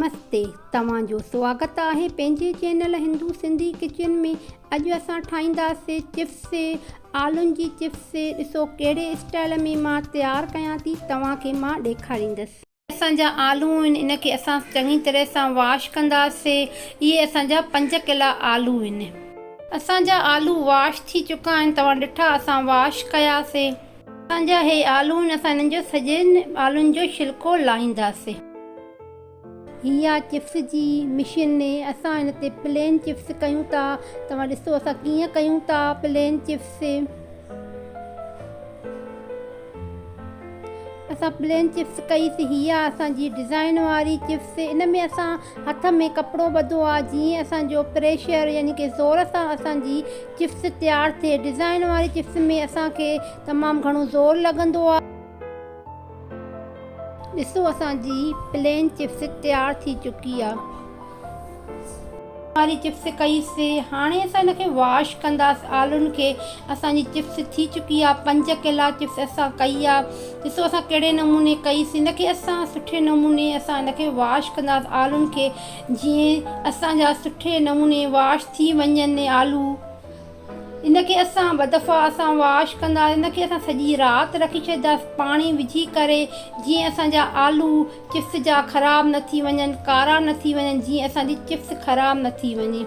نمستي توهان جو سواگت آهي پنهنجي چينل هندو سنڌي ڪچن ۾ اڄ اسان ٺاهينداسي چپس آلن جي چپس ڏسو ڪهڙي اسٽائل ۾ مان تيار ڪيان ٿي توهان کي مان ڏيکاريندس. اسان جا آلو آهن ان کي اسان چڱي طرح سان واش ڪنداسي اهي اسان جا پنج ڪلا آلو آهن. اسان جا آلو واش ٿي چڪا آهن توهان ڏٺا اسان واش ڪياسي. اسان جا هي آلو آهن اسان انهن جو سڄن آلن جو ڇلڪو لاهينداسي. هي آ چپس جي مشين اسان هن تي پلين چپس ڪيون ٿا توهان ڏسو اسان ڪيئن ڪيون ٿا پلين چپس. اسان پلين چپس ڪئي سي هي آ اسان جي ڊزائن واري چپس ان ۾ اسان هٿ ۾ ڪپڙو ٻڌو آ جيئن اسان جو پريشر يعني ڪي زور سان اسان جي چپس تيار ٿئي ڊزائن واري چپس ۾ اسان کي تمام گهڻو زور لڳندو آ. ڏسو اسان جي پلين چپس تيار ٿي چڪي آ. واري چپس ڪئي سي هاڻي اسان ان کي واش ڪنداس آلن کي اسان جي چپس ٿي چڪي آ پنج ڪلا چپس اسان ڪئي آ ڏسو اسان ڪهڙي نموني ڪئي سي ان کي اسان سٺي نموني اسان ان کي واش ڪنداس آلن کي جيئن اسان جا سٺي نموني واش ٿي وڃن آلو ان کي اسان ٻه دفعا اسان واش ڪندا ان کي اسان سڄي رات رکي ڇڏينداس پاڻي وجهي ڪري جيئن اسان جا آلو چپس جا خراب نه ٿي وڃن ڪارا نه ٿي وڃن جيئن اسان جي چپس خراب نه ٿي وڃي.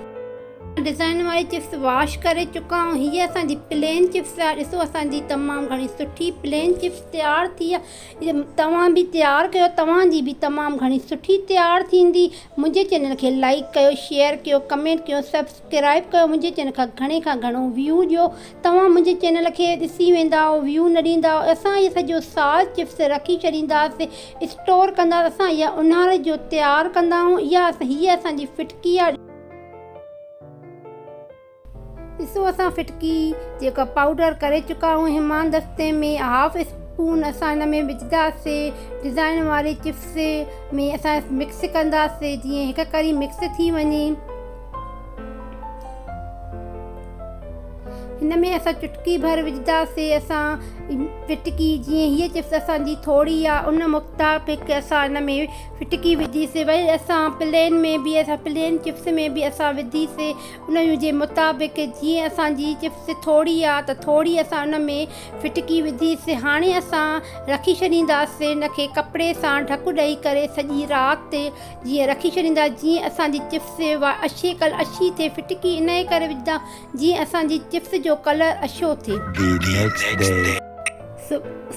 ڊزائن واري چپس واش ڪري چڪا آهيون هي اسان جي پلين چپس آهي ڏسو اسان جي تمام گهڻي سٺي پلين چپس تيار ٿي آهي توهان به تيار ڪيو توهان جي به تمام گهڻي سٺي تيار ٿيندي منهنجي چينل کي لائيڪ ڪيو شيئر ڪيو ڪمينٽ ڪيو سبس سبسڪرائب ڪيو منهنجي چينل کان گهڻي کان گهڻو ويو ڏيو توهان منهنجي چينل کي ڏسي ويندا آهيو ويو نه ڏيندا آهيو اسان اهي سڄو سال چپس رکي ڇڏينداسي اسٽور ڪندا اسان اها اونهاري جو تيار ڪندا آهيون اها هي اسان جي ڦٽڪي آهي. ڏسو اسان ڦٽڪي جيڪا پائوڊر ڪري چڪا آهيون همان دستي ۾ هاف اسپون اسان هن ۾ وجهنداسي ڊزائن واري چپس ۾ اسان مڪس ڪنداسي جيئن هڪ ڪري مڪس ٿي وڃي. هن ۾ اسان چٽڪي ڀر وجهنداسين اسان ڦٽڪي جيئن هيء چپس اسان جي ٿوري آ ان مطابق اسان هن ۾ ڦٽڪي وڌيسي وري اسان پلين ۾ به اسان پلين چپس ۾ به اسان وڌيسي ان جي مطابق جيئن اسان جي چپس ٿوري آ ته ٿوري اسان ان ۾ ڦٽڪي وڌيسي هاڻي اسان رکي ڇڏينداسين ان کي ڪپڙي سان ڍڪ ڏئي ڪري سڄي رات جيئن رکي ڇڏيندا جيئن اسان جي چپس اڇي ڪل اڇي ٿئي ڦٽڪي انهي ڪري وجهندا جيئن اسان جي چپس جو ڪلر اڇو ٿئي. The next day.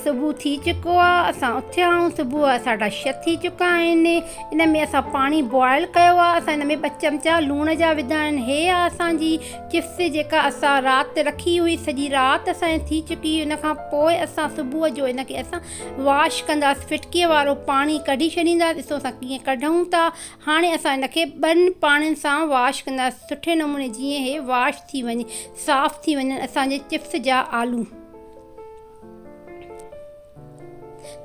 صبح ٿي چڪو آ اسان اٿيا آهيون صبح جا ساڍا ڇهه ٿي چڪا آهن ان ۾ اسان پاڻي بوائل ڪيو آ اسان ان ۾ ٻه چمچا لوڻ جا وڌا آهن هي آ اسان جي چپس جيڪا اسان رات رکي هئي سڄي رات اسان جي ٿي چڪي ان کان پوء اسان صبح جو ان کي اسان واش ڪنداس ڦٽڪي وارو پاڻي ڪڍي ڇڏينداس ڏسو اسان ڪيئن ڪڍون ٿا هاڻي اسان ان کي ٻن پاڻين سان واش ڪنداس سٺي نموني جيئن هي واش ٿي وڃي صاف ٿي وڃن اسان جي چپس جا آلو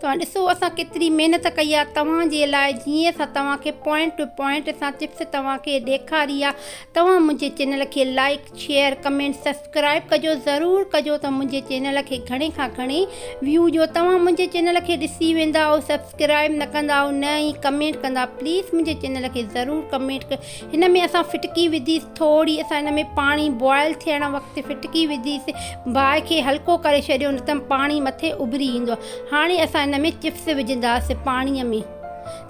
توهان ڏسو اسان ڪيتري محنت ڪئي آهي توهان جي لاء جيئن اسان توهان کي پوائنٽ ٽو پوائنٽ اسان چپس توهان کي ڏيکاري آهي توهان منهنجي چينل کي لائڪ شيئر ڪمينٽ سبسڪرائب ڪجو ضرور ڪجو ته منهنجي چينل کي گهڻي کان گهڻي ويو ڏيو توهان منهنجي چينل کي ڏسي ويندا آهيو سبسڪرائب نه ڪندا آهيو نه ئي ڪمينٽ ڪندا پليز منهنجي چينل کي ضرور ڪمينٽ ڪيو هن ۾ اسان ڦٽڪي وڌي ٿوري اسان هن ۾ پاڻي بوائل ٿيڻ وقت ڦٽڪي وڌي باهه کي هلڪو ڪري ڇڏيو نه ته پاڻي مٿي اڀري ايندو هاڻي اسان هن ۾ چپس وجهنداسين پاڻي ۾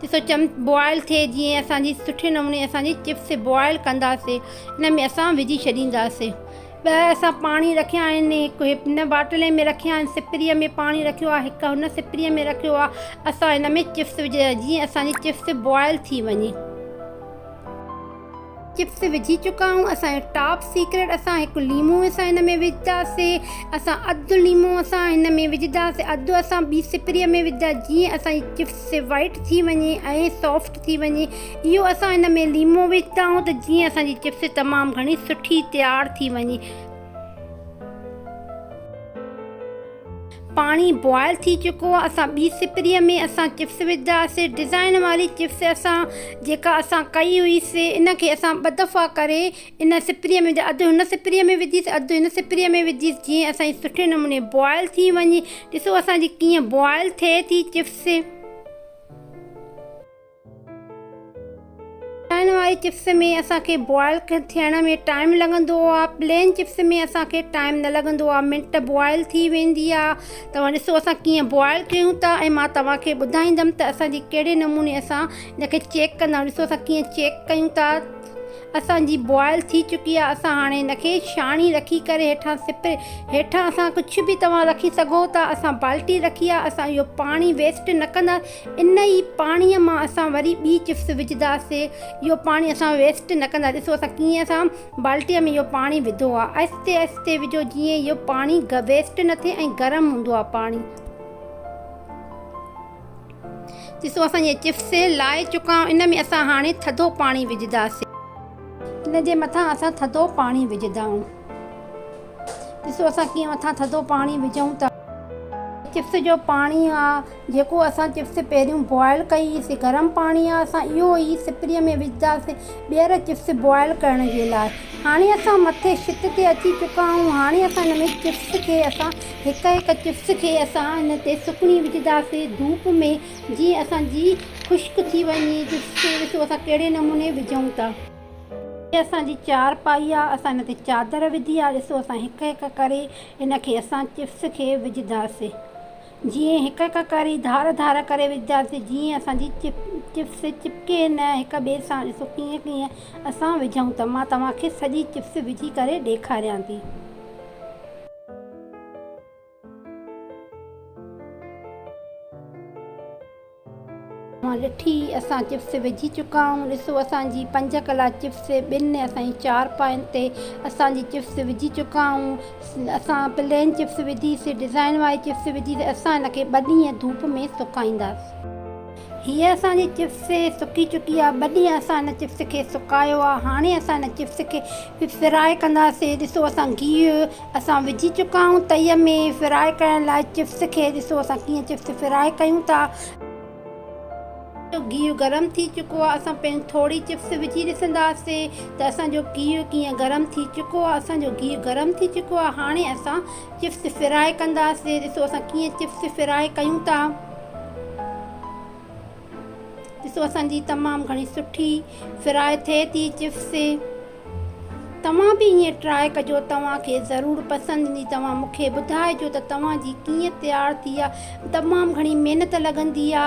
ڏسو چم بوائل ٿئي جيئن اسان جي سٺي نموني اسان جي چپس بوائل ڪنداسين ان ۾ اسان وجهي ڇڏينداسين. ٻه اسان پاڻي رکيا آهن، هڪ هن باٽلي ۾ رکيا آهن، سپريء ۾ پاڻي رکيو آهي، هڪ هن سپريء ۾ رکيو آهي. اسان هن ۾ چپس وجهي جيئن اسان جي چپس بوائل ٿي وڃي. چپس وجهي چڪا آهيون اسان جو ٽاپ سيڪريٽ اسان هڪ ليمو اسان هن ۾ وجهداسين اسان اڌ ليمو اسان هن ۾ وجهداسين اڌ اسان ٻي سپريء ۾ وجهدا جيئن اسان جي چپس وائيٽ ٿي وڃي ۽ سافٽ ٿي وڃي اهو اسان هن ۾ ليمو وجهندا آهيون ته جيئن اسان جي چپس تمام گهڻي سٺي تيار ٿي وڃي. پاڻي بوائل ٿي چڪو آهي اسان ٻي سپري ۾ اسان چپس وجهنداسين ڊزائن واري چپس اسان جيڪا اسان ڪئي هئي سي ان کي اسان ٻه دفعا ڪري ان سپري ۾ اڌ هن سپري ۾ وجهيس اڌ هن سپري ۾ وجهيس جيئن اسان جي سٺي نموني بوائل ٿي وڃي ڏسو اسان جي ڪيئن بوائل ٿئي ٿي چپس. واري چپس ۾ اسان کي بوائل ٿيڻ ۾ ٽائيم لڳندو آ پلين چپس ۾ اسان کي ٽائيم نه لڳندو آ منٽ بوائل ٿي ويندي آ توهان ڏسو اسان ڪيئن بوائل ڪيون ٿا ۽ مان توهان کي ٻڌائيندم ته اسان جي ڪهڙي نموني اسان ان کي چيڪ ڪندا آهيون ڏسو اسان ڪيئن چيڪ ڪيون ٿا اسان جي بوائل ٿي چڪي آ اسان هاڻي ان کي ڇاڻي رکي ڪري هيٺان سپري هيٺان اسان ڪجهه به توهان رکي سگهو ٿا اسان بالٽي رکي آ اسان اهو پاڻي ويسٽ نه ڪندا ان ئي پاڻي مان اسان وري ٻي چپس وجهنداسي اهو پاڻي اسان ويسٽ نه ڪندا ڏسو اسان ڪيئن اسان بالٽي ۾ اهو پاڻي وڌو آ آهستي آهستي وجهو جيئن اهو پاڻي ويسٽ نه ٿئي ۽ گرم هوندو آ پاڻي ڏسو اسان جي چپس لاهي چڪا آهيون ان ۾ اسان هاڻي ٿڌو پاڻي وجهنداسين ان جي مٿان اسان ٿڌو پاڻي وجهندا آهيون ڏسو اسان ڪيئن مٿان ٿڌو پاڻي وجهون ٿا چپس جو پاڻي آ جيڪو اسان چپس پهريون بوائل ڪئي سي گرم پاڻي آ اسان اهو ئي سپري ۾ وجهنداسين ٻيهر چپس بوائل ڪرڻ جي لاء هاڻي اسان مٿي ڇت تي اچي چڪا آهيون هاڻي اسان ان ۾ چپس کي اسان هڪ هڪ چپس کي اسان ان تي سڪڻي وجهنداسين ڌوپ ۾ جيئن اسان جي خشڪ ٿي وڃي چپس ڏسو اسان ڪهڙي نموني وجهون ٿا. هي اسان جي چار پائي آ اسان ان تي چادر وڌي آ ڏسو اسان هڪ هڪ ڪري ان کي اسان چپس کي وجهنداسين جيئن هڪ هڪ ڪري ڌار ڌار ڪري وجهنداسين جيئن اسان جي چپس چپڪي نه هڪ ٻئي سان ڏسو ڪيئن ڪيئن اسان وجهون ٿا مان توهان کي سڄي چپس وجهي ڪري ڏيکاريان ٿي. اوهان ڏٺي اسان چپس وجهي چڪا آهيون ڏسو اسان جي پنج ڪلا چپس ٻن اسان جي چار پائن تي اسان جي چپس وجهي چڪا آهيون اسان پلين چپس وڌي سي ڊزائن واري چپس وڌي سي اسان ان کي ٻه ڏينهن ڌوپ ۾ سڪائينداسين هيء اسان جي چپس سڪي چڪي آهي ٻه ڏينهن اسان ان چپس کي سڪايو آهي هاڻي اسان ان چپس کي فرائي ڪنداسين ڏسو اسان گيهه اسان وجهي چڪا آهيون تئي ۾ فرائي ڪرڻ لاء چپس کي ڏسو اسان ڪيئن چپس فرائي ڪيون ٿا. گيهه گرم ٿي چڪو آهي اسان پهرين ٿوري چپس وجهي ڏسنداسين ته اسان جو گيهه ڪيئن گرم ٿي چڪو آهي اسان جو گيهه گرم ٿي چڪو آهي هاڻي اسان چپس فرائي ڪنداسين ڏسو اسان ڪيئن چپس فرائي ڪيون ٿا. ڏسو اسان جي تمام گهڻي سٺي فرائي ٿئي ٿي چپس توهان به ائين ٽرائي ڪجو توهان کي ضرور پسند ايندي توهان مون کي ٻڌائجو ته توهان جي ڪيئن تيار ٿي آ تمام گهڻي محنت لڳندي آ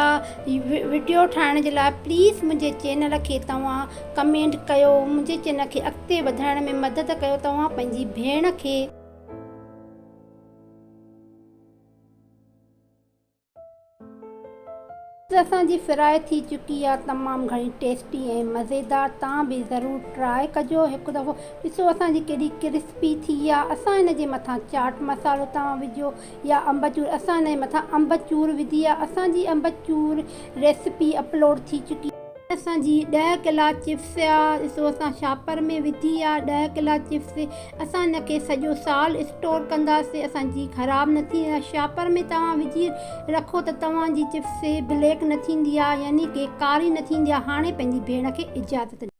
وڊيو ٺاهڻ جي لاء پليز منهنجي چينل کي توهان ڪمينٽ ڪيو منهنجي چينل کي اڳتي وڌائڻ ۾ مدد ڪيو توهان پنهنجي ڀيڻ کي. اسان جي فرائي ٿي چڪي آ تمام گهڻي ٽيسٽي ۽ مزيدار توهان به ضرور ٽرائي ڪجو هڪ دفعو ڏسو اسان جي ڪيڏي ڪرسپي ٿي آ اسان ان جي مٿان چاٽ مصالحو توهان وجهو يا انب چور اسان ان جي مٿان انب چور وڌي آ اسان جي انب چور ريسپي اپلوڊ ٿي چڪي اسان جي ڏهه ڪلا چپس آ ڏسو اسان شاپر ۾ وڌي آ ڏهه ڪلا چپس اسان ان کي سڄو سال اسٽور ڪنداسي اسان جي خراب نه ٿيندي شاپر ۾ توهان وجهي رکو ته توهان جي چپس بليڪ نه ٿيندي آ يعني ڪي ڪاري نه ٿيندي آ هاڻي پنهنجي ڀيڻ کي اجازت.